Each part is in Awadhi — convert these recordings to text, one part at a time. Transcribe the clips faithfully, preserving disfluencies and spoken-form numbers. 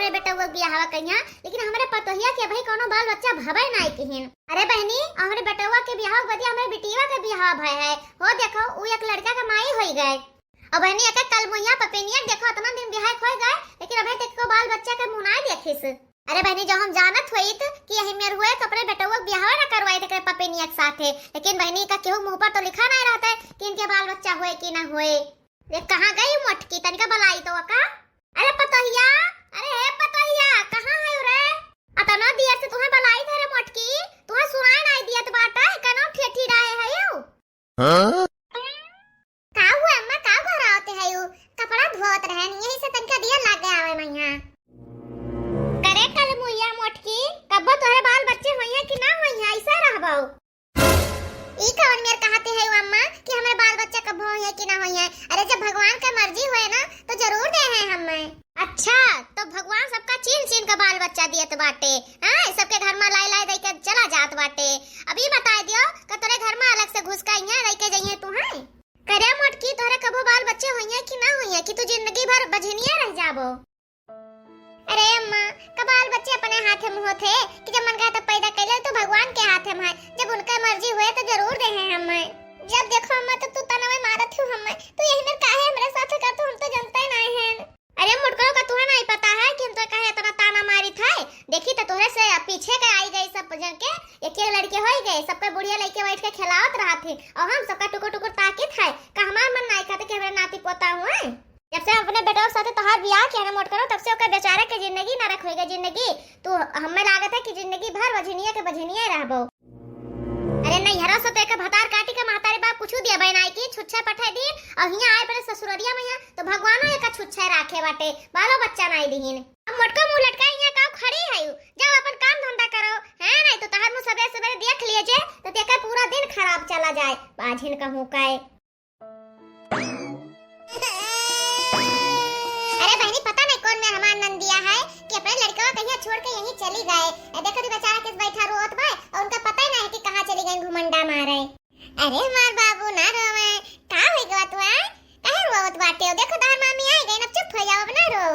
हमरे बेटउआ के बियाहवा कइहाँ, लेकिन हमरे पतोहिया के अबहीं कउनो बाल बच्चा भवै नाहीं किहिन। अरे बहिनी, हमरे बेटउआ के बियाह बदे हमरे बिटिया के बियाह भय है। हो देखो, उ एक लड़का के माई होइ गए। अउ बहिनी, एक कलमुइया पपेनिया देखो, अतना दिन बियाह होइ गए, लेकिन अबहीं तक को बाल बच्चा के मुँह नाहीं देखिस। अरे बहिनी, जउ हम जानत होइत कि यही मेर हुए तो अपने बेटउआ के बियाह न करवाइत एकरे पपेनिया के साथे। लेकिन बहिनी, का केहू मुँह पर तो लिखा नाहीं रहत है कि इनके बाल बच्चा हुए कि न हुए। ये कहाँ गई मोटकी, तनिका बलाई तो का। अरे पतोहिया, अरे हे पतोहिया, कहाँ है रे? अतना दियर से तुहैं बलाइत है रे मोटकी, तुहैं सुनाई नाहीं दियत बाटे, कनो ठेठी रहे है यू। हाँ? का हुआ अम्मा, का गोहरावत है यू? कपड़ा धोवत रहन, यही से तनिका दियर लाग गया आवे मैया। करे कलमुइया मोटकी, कब्बो तोहरे बाल बच्चे होइहैं कि ना होइहैं, ऐसा रहबो? ई कवन मेर कहते है अम्मा कि हमरे बाल बच्चा कब होइहैं कि ना होइहैं? अरे, जब भगवान के मर्जी होए ना, तो जरूर देहैं हमें। अच्छा, तो भगवान सबका चीन चीन का बाल बच्चा दियत बाटे, हाँ, सबके घर मा लाई लाई दइके चला जात बाटे। अब ई बताइ दियो कि तोरे घर मा अलग से घुस का इहाँ दइके जइहैं तुहैं? करे मोटकी, तोहरे कबो बाल बच्चे होइहैं कि ना होइहैं कि तू जिंदगी भर बझिनिया रह जाबो? अरे अम्मा, का बाल बच्चे अपने हाथे मा होत है कि जब मन कहे तब पैदा कइ ले, तो भगवान के हाथे मा है। जब उनका मर्जी हुए तो जरूर देहैं हमें। जब देखो अम्मा तो तू तनवे मारत हो हमें, तू यही मेर काहे हमरे साथ कर, तू हम तो जनते नाहीं हैं। अरे मोटकनो, का तुहैं नाहीं पता है कि हम तो काहे इतना ताना मारित है? देखी तो तोहरे से पीछे के आई गई सब जन के, एक एक लड़के होइ गए, सबका बुढ़िया लइके बैठ के खेलावत रहत है अउर हम सबका टुकुर टुकुर ताकित है। का हमार मन नाहीं कहते कि हमरे नाती पोता हुए? जब से हम अपने बेटवा के साथे तोहार बियाह किया ना मोटकनो, तब से ओकर बेचारे के जिंदगी नरक होइ गई जिंदगी। तू हमें लागत है कि जिंदगी भर बझिनिया के बझिनिया रहबो। अरे नैहरा से तो एक भतार काटी के महतारी बाप कुछ दिया बहनाई की छुच्छे पठे दी अउर हियाँ आए पड़े ससुररिया में यहाँ तो भगवानो एक छुच्छे राखे बाटे, बालो बच्चा नाहीं दिहिन। अब मोटको मुँह लटकाए यहाँ काउ खड़ी है, जाओ अपन काम धंधा करो, है नाहीं तो तोहार मुँह सबेरे सबेरे देख लिए जे तो तेकर पूरा दिन खराब चला जाए, बाझिन कहूँ का। अरे बहनी, पता नहीं कौन मेहमान नंदिया है कि अपने लड़कवा कहिया छोड़ के यहीं चली गए। ए, देखो तो बेचारा किस बैठा रोत बा अउर उनका पता ही नहीं है कि कहाँ चली गई घुमंडा मारे। अरे हमार बाबू ना रोवे, का हो गवा तू, आय? काहे रोवत बाटे हो? देखो तोहार मामी आ गई, अब चुप हो जाओ, अब ना रो।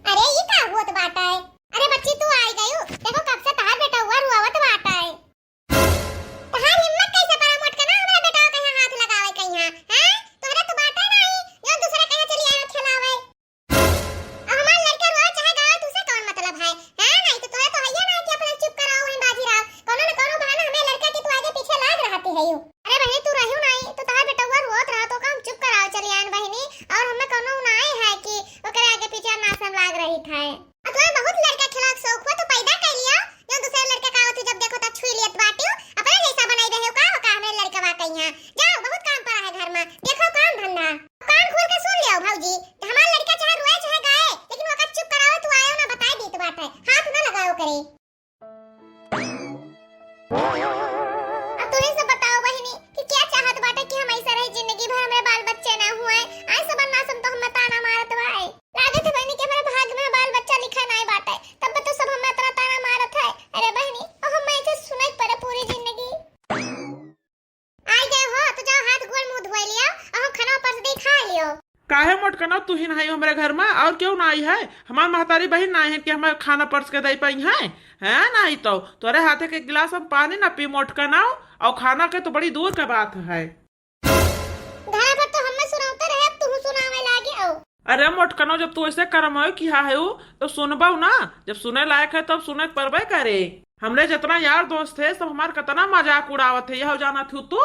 अरे ई का होत बाटे? अरे बच्ची तू आई गयू, देखो कब से तोहार बेटउआ रोवत बाटे। तोहार हिम्मत कैसे पड़ा मोटकना हमरा बेटवा के यहाँ हाथ लगावे के यहाँ, हैं? तोहरा तो बाटे नाहीं, जो दूसरा के यहाँ चली आवे खेलावे। अब हमार लड़का रोए चाहे गावे, तुसे कौन मतलब है, हैं? नाहीं तो तोहरा तो हइये ना कि अपने चुप कराओ, वहीं बाजी रहो, कौनो न कौनो बहाना हमें लड़का के तू आगे पीछे लाग रहती है यू। अरे बहनी तू रहू नाहीं तो तोहार बेटवा रोत रहा तो का हम चुप कराओ चली आन बहनी, अउर हमें कौनो नाहीं है कि ओकरे आगे पीछे नास हम लाग रही था। अब तुम्हें बहुत लड़का खिलाफ शौक हुआ तो पैदा कर लिया, जो दूसरे लड़का का होती जब देखो तब छुई लियत बाटियो, अपने जैसा बनाई रहे हो का, का हमरे लड़का बा कहीं है? जाओ, बहुत काम पड़ा है घर में, देखो काम धंधा। कान खोल के सुन लियो भौजी, हमार लड़का चाहे रोए चाहे गाए, लेकिन ओकर चुप कराओ तू आयो ना बताए दीत बाटे, हाथ ना लगाओ करे। अब तू ही सब बताओ बहिनी कि क्या चाहत बाटे कि हम ऐसा रही जिंदगी भर हमरे बाल बच्चे ना हुए, आए सब नासम तो हमें ताना मारत बाए। लागत है बहिनी कि हमरे भाग में बाल बच्चा लिखा नाहीं बाटे, तब तो सब हमें इतना ताना मारत है। अरे बहिनी, अब हम ऐसे सुनाई पड़े पूरी जिंदगी। आई गए हो तो जाओ हाथ गोड़ मुंह धोए लियो, अहो खाना परस दी खा लियो। काहे मोटकनो तू ही नाहीं हमरे घर में, अउर केहू नाहीं है? हमार महतारी बहिन नाहीं है कि हमें खाना परस के दे पाई है, है नाहीं तो तोरे हाथे के गिलास हम पानी ना पी मोटकनो, अउर खाना के तो बड़ी दूर के बात है। घरा भर तो हमें सुनावते रहे, अब तू सुनावे लागे हो। अरे मोटकनो, जब तू ऐसे करम हो किहा है उ, तो सुनबो ना, जब सुने लायक है तब सुने के परबे करे। हमरे जितना यार दोस्त है सब हमार कितना मजाक उड़ावत है, यह जानत हूँ तू?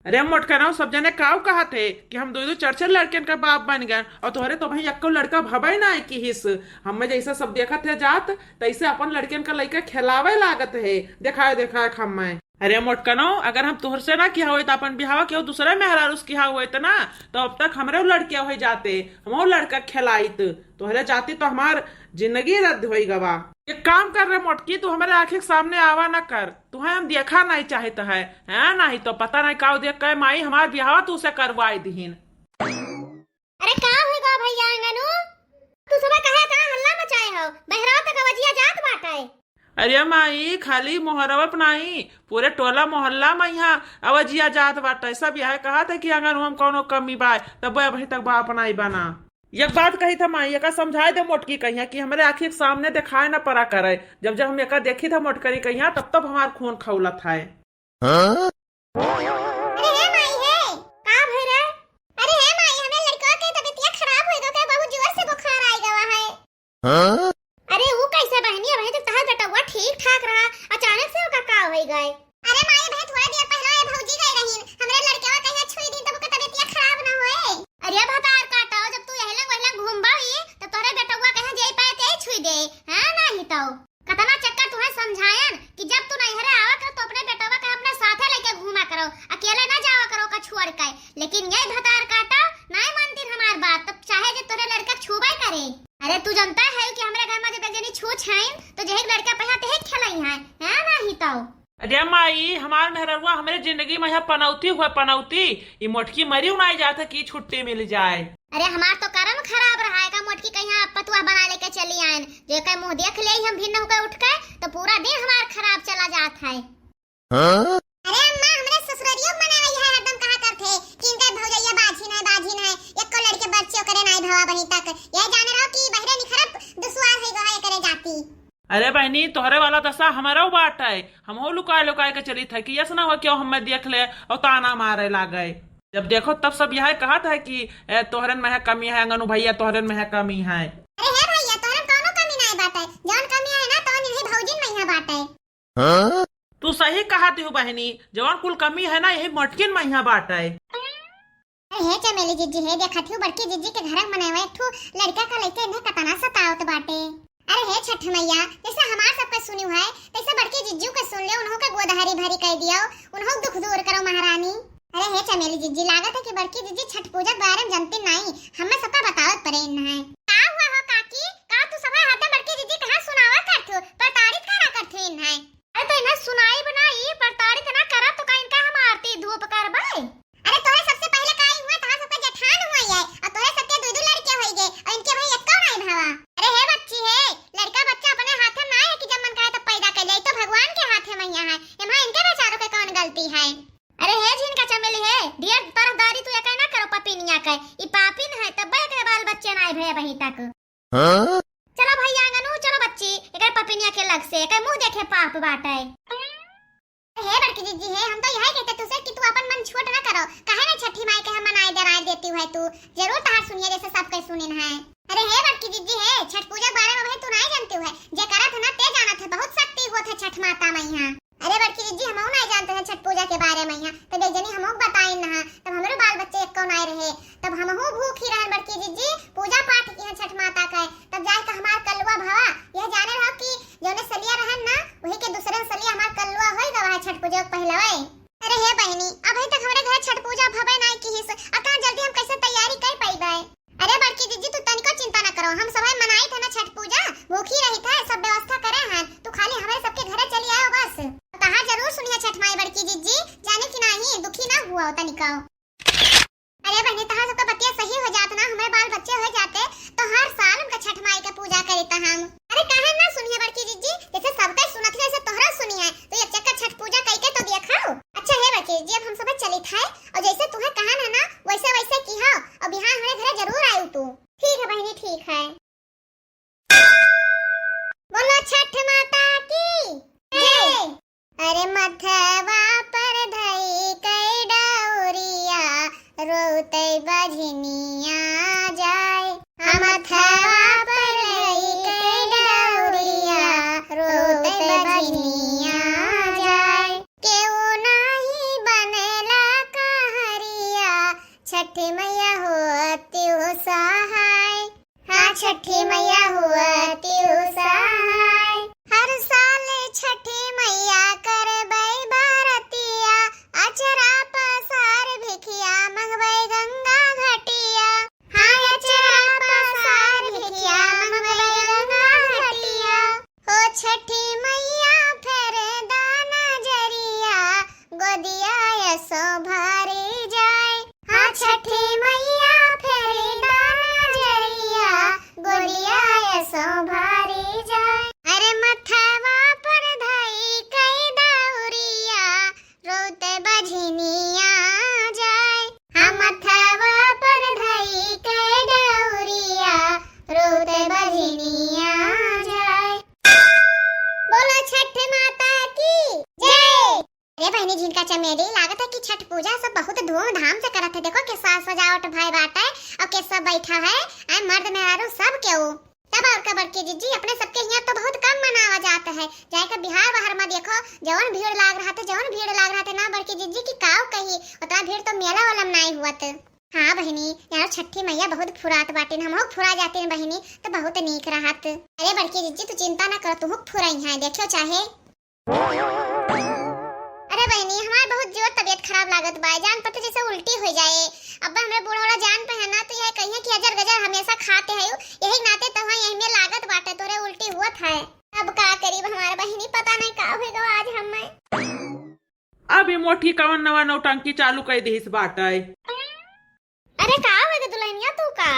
अरे मोटकनो, सब जने काउ कहत है कि हम दो दो चार चार लड़कन का बाप बन गए अउर तोहरे तो भाई एक्को लड़का भबे ना है कि हिस। हमें जैसे सब देखत है जात तैसे अपन लड़कन का लइका खेलावे लागत है, देखाए देखाए हमें। अरे मोटकनो, अगर हम तोहर से ना किहा होइत, अपन बिहावा केहू दूसरे मेहरारू से किहा होइत ना, तो अब तक हमरे लड़के होइ जाते, हमहू लड़का खेलाइत। तोहरे जाती तो हमार जिंदगी रद्द होइ गवा। एक काम कर रे मोटकी, तू हमरे आँखी के सामने आवा ना कर, तुहे हम देखा नाहीं चाहित है, हैं? नाहीं तो पता नाहीं काउ देख के माई हमार बिहावा तू से करवाई दिहिन। अरे का होइ गा भैया आंगनू? तू सुबह कहे इतना हल्ला मचाए हो? बहराव तक अवजिया जात बाटे। अरे माई, खाली मोहरवा पे नाहीं, पूरे टोला मोहल्ला में यहाँ अवजिया जात बाटे। सब यह कहत है कि आंगनू में कौनो कमी बा, तब अबहीं तक बाप नाहीं बना। एक बात कही था माई, एका समझाए दे मोटकी कहिया कि हमरे आँखी के सामने देखाए न परा करे। जब जब हम एका देखी था मोटकरी कहिया, तब तब हमार खून खौलत है। हाँ? अरे हे माई हे, का भय रे? अरे हे माई, हमें लड़कवा के तबीयतिया खराब हो गवा, बहुत जोर से बुखार आ गवा है। हाँ? अरे ऊ कैसे बहनी, अबहीं तक तहार बेटवा ठीक ठाक रहा, अचानक से ओका का होई गए? अरे माई, अबहीं थोड़ा देर पहले ये भौजी गई रहीन, हमरे लड़कवा कहिया छुई दी तब ओकर तबीयतिया खराब ना होए। अरे भतार काटो, जब तू यही लंग वही लंग घूमबा ही, तब तोहरे बेटवा कहिया जे पाए ते छुई दे, हाँ नहीं तो। कतना चक्कर तुहे समझायन कि जब तू नैहरे आवा कर तो अपने बेटवा के अपने साथे लेके घूमा करो, अकेले ना जावा करो का छोड़ के। लेकिन ये भतार काटा नहीं मानतीन हमार बात, तब चाहे जे तोरे लड़का छूबे करे। अरे तू जानता है कि हमरे घर में जब एक जनी छूछ हैं तो जही लड़का पहिया ते खेलई हैं, है नहीं तो। अरे माई, हमार मेहररुआ हमरे जिंदगी में यहाँ पनौती हुआ पनौती, ई मोटकी मरी उनाई जात है कि छुट्टी मिल जाए। अरे हमार तो करम खराब रहा है का मोटकी कहिया पतुआ बना लेके चली आयन, जे के मुंह देख ले हम भिन्न होकर उठ के तो पूरा दिन हमार खराब चला जात है। हाँ? अरे अम्मा, हमरे ससुररियो मने वही है, हरदम कहा करथे कि इनके भौजैया बाझिन है, बाझिन है, एको लड़के बच्चे ओकरे नाई भवा बही तक। ये जाने रहो कि बहरे निखरब दुसवार है गवा एकरे जाति। अरे बहनी, तोहरे वाला दशा हमरो बाटे, हमहू लुकाए लुकाए के चली थे कि यस ना हो क्यों हमें देख ले और ताना मारे लागे। जब देखो तब सब यह कहत है कि ए, तोहरन में है कमी है, अंगनू भैया तोहरन में है कमी है। अरे हे भैया, तोहरन कौनो कमी नहीं बाटे, जौन कमी है ना तौन इन्हीं भौजिन में यहाँ बाटे। हाँ? तू सही कहत हो बहनी, जवन कुल कमी है ना, यही मोटकिन में यहाँ बाटे। अरे हे चमेली जिज्जी, हे देखत हो बड़की जिज्जी के घर में एक ठो लड़का का लइके इन्हें कतना सतावत बाटे। अरे हे छठ मैया, जैसे हमार सबके सुनी है, तैसे बड़की जिज्जू के सुन ले, उन्हों के गोद हरी भरी कह दियो, उन्हों दुख दूर करो महारानी। अरे हे चमेली जिज्जी, लागत है कि बड़की जिज्जी छठ पूजा के बारे में जानती नहीं, हमें सबका बतावत परे नहीं। का हुआ हो काकी, का तू सभा हरदम बड़की जिज्जी कहाँ सुनावा करथू, प्रताड़ित करा करथू इन्हें? अरे तो इन्हें सुनाई बनाई, प्रताड़ित ना करा तो का इनका हम आरती धूप करबे? अरे तोहरे सबसे पहले का ही हुआ, तहां सबके जेठान हुआ है, और तोहरे सबके दू दू लड़के होई गए, और इनके भाई एक्को नहीं भावा। अरे हे बच्ची हे, लड़का बच्चा अपने हाथ में ना है कि जब मन कहे तब पैदा कर ले, तो भगवान के हाथ में यहाँ है, एमा इनके बेचारों के कौन गलती है? अरे हे झिनका चमेली हे, ढेर तरफदारी तू एके ना करो पपिनिया के, ई पापिन है, तब एकरे बाल बच्चे ना आए भैया बही तक। हाँ? चलो भैया आंगनू, चलो बच्ची, एकर पपिनिया के लग से, एकर मुंह देखे पाप बाटे। हे बड़की जिज्जी हे, हम तो यही कहते तुसे कि तू अपन मन छोट ना करो, काहे ना छठी माई के हम मनाए डराए देती है तू, जरूर तहार सुनिए जैसे सबके सुनिन है। अरे हे बड़की जिज्जी हे, छठ पूजा के बारे में भाई तू नहीं जानती है, जे करत है ना ते जानत है, बहुत शक्ति होत है छठ माता में यहाँ। अरे बड़की जिज्जी, हमहू नाई जानते हैं छठ पूजा के बारे में यहाँ, तब एक जनी हमहू के बताइन ना, तब हमरो बाल बच्चे एक्को नाई रहे, तब हमहू भूखी रहन बड़की जिज्जी, पूजा पाठ किहन छठ माता के, तब जाए के हमार कलुआ भवा, यह जाने रहो कि जौने सलिया रहन ना, वही के दूसरे सलिया हमार कलुआ होई गवा है छठ पूजा के पहलवे। अरे हे बहिनी, अबही तक हमरे घर छठ पूजा भवे नाई किहिस, अतना जल्दी हम कैसे तैयारी कर पइबे? अरे बड़की जिज्जी, तू तनिको चिंता न करो, हम सभे मनाई थे ना छठ पूजा, भूखी रही थे, सब व्यवस्था करे हैं, तू खाली हमरे सबके घरे चली आयो बस। तहार जरूर सुनिए छठ माई बड़की जिज्जी, जाने की नाही, दुखी ना हुआ हो तनिको। अरे बहनी, तहार सबका बतिया सही हो जात ना, हमरे बाल बच्चे हो जाते, तो हर साल उनका छठ माई का पूजा करी था हम। अरे काहे ना सुनिए बड़की जिज्जी, जैसे सबका सुनत है, वैसे तोहरा सुनिए, तो एक चक्कर छठ पूजा कई के तो देखो। अच्छा हे बड़की जिज्जी, अब हम सब चलित है, और जैसे तुम्हें कहा ना ना, वैसे वैसे की हो, और बिहान हमरे घरे जरूर आयु तू। ठीक है बहनी, ठीक है। बोलो छठ माता की जय। अरे मथवा पर धई के डौरिया, रोते बझनिया जाए। हाँ, मथवा पर धई के डौरिया, रोते बझनिया जाए। केहू नाही बनेला कहरिया, छठी मैया होती हो सहाय। हाँ, छठी मैया होती हो सहाय। हर साल छठी मैया करबै बरतिया, अचरा पसार भिखिया मंगबै गंगा घटिया। हाँ, अचरा पसार भिखिया मंगबै गंगा घटिया। हो छठी मैया फेर दा नजरिया, गोदिया यसो भरी जाए। हाँ छठी मैया फेर दा नजरिया, गोदिया यसो भरी जाए। अरे मथवा पर धई कई दा चमेली, लागत है कि छठ पूजा सब बहुत धूमधाम से करत है। देखो, कैसा सजावट भय बाटे और कैसा बैठा है, आए मर्द मेहरारू सब केहू। तब और का बड़की जिज्जी, अपने सबके हियाँ तो बहुत कम मनावा जात है। जाए के बिहार बाहर में देखो, जवन भीड़ लाग रहत है, जवन भीड़ लाग रहत है ना बड़की जिज्जी, कि काव कही, उतना भीड़ तो मेला वाला में नाई हुअत। हाँ बहिनी, यार छठी मैया बहुत फुरात बाटिन, हमहू फुरा जातिन बहिनी, तो बहुत नीक रहत। अरे बड़की जिज्जी, तू चिंता ना कर, तुहू फुराई है, देखियो चाहे। अरे बहिनी, हमार बहुत जोर तबीयत खराब लागत बा, जान पड़ते जैसे उल्टी हो जाए। अब हमरे बूढ़ वाला जान पे है ना, तो यह कहिए कि अजर गजर हमेशा खाते है, यही नाते तो यही में लागत बाटे तोरे उल्टी हुआ था। अब का करीब हमार बहिनी, पता नहीं का होएगा आज हमें। अब ई मोटकी कवन नवा नौटंकी चालू कइ दिहिस बाटइ। अरे का होइगा दुल्हनिया तू का?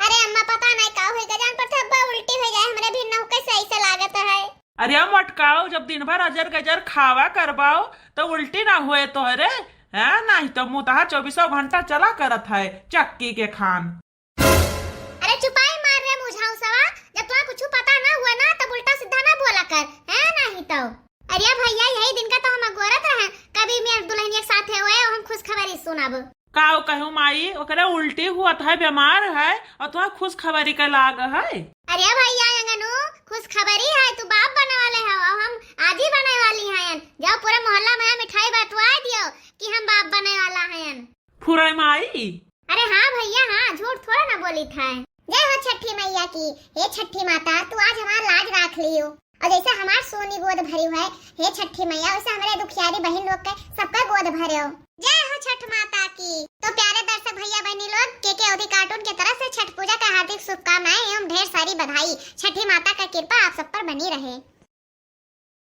अरे अम्मा पता नहीं का होइगा, जान पड़ते अब्बा उल्टी होइ जाए, हमरे भी नहुके से ऐसे लागत है। अरे मोटकाऊ, जब दिन भर अजर गजर खावा करबाओ तो उल्टी ना होए तोहरे, हैं? नहीं तो मुतहा चौबीसों घंटा चला करत है चक्की के खान। अरे चुपाई मार रे मुझाऊ सवा, जब तुम्हें कुछ पता ना हुआ ना तब उल्टा सीधा ना बोला कर, है नहीं तो। अरे भैया यही दिन का तो हम अगोरत रहे, कभी मेरे दुल्हनिया के साथ है हुए हम खुशखबरी सुनब। काव कहूँ माई, ओकरे उल्टी हुआ था, बीमार है और तुम्हें खुशखबरी का लाग है। अरे भैया अंगनू, खुशखबरी है, तू बाप बने वाले हो और हम आजी बने वाली हैं। जाओ पूरे मोहल्ला में मिठाई बंटवा दियो कि हम बाप बने वाला हैं। फुराई माई। अरे हाँ भैया हाँ, झूठ थोड़ा ना बोली था। जय हो छठी मैया की। हे छठी माता, तू आज हमार लाज राख लियो और जैसे हमार सोनी गोद भरी है, हे छठी मैया, वैसे हमरे दुखियारी बहिन लोग के सबका गोद भरे हो। जय हो छठ माता की। तो प्यारे दर्शक भैया बहनी लोग, के के अवधी कार्टून के तरफ से छठ पूजा का हार्दिक शुभकामनाएं एवं ढेर सारी बधाई। छठी माता का कृपा आप सब पर बनी रहे।